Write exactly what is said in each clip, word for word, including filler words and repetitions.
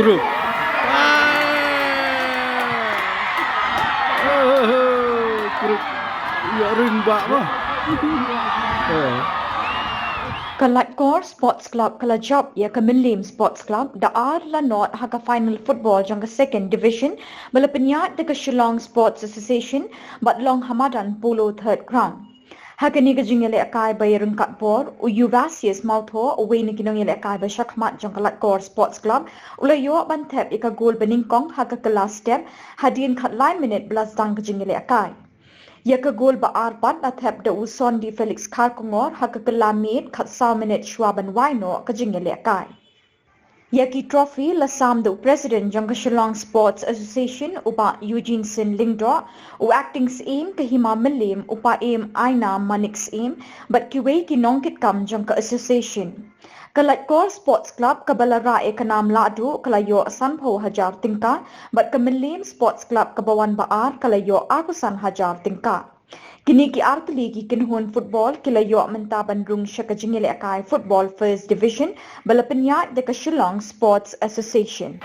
Group. Group. Ya ring ba ba. Ka Laitkor Sports Club ka la jop ïa ka Mylliem Sports Club da ar la nod ha ka final football jong ka second division ba la pynïaid da ka Shillong Sports Association bad long ha madan Polo Third Ground. Ha kane ka jingïalehkai ba ïaryngkat bor, u Yuvasius Mautho, uwei na ki nongïalehkai ba shakhmat jong ka Laitkor Sports Club, u la ïoh ban thep ïa ka gol ba nyngkong ha ka kylla step, hadien khatlai minit ba la sdang ka jingïalehkai. Ïa ka gol ba ar pat la thep da u Sondi Felix Kharkongor ha ka kylla miet khatsaw minit shuwa ban wai noh ka jingïalehkai. Ïa ki trophy la sam da u President jong ka Shillong Sports Association, u Bah Eugene Syn Lyngdoh, u Acting Syiem ka Hima Mylliem, u Paiem Ainam Manik Syiem, bad kiwei ki nongkitkam jong ka association. Ka Laitkor Sports Club kaba la rah ïa ka nam lahduh ka la ïoh sanphew hajar tyngka, bad ka Mylliem Sports Club kaba wan ba ar ka la ïoh arphew san hajar tyngka. Kine ki artylli ki kynhun football ki la ïoh mynta ban rung sha ka jingïalehkai football first division ba la pynïaid da ka Shillong Sports Association.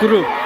Group.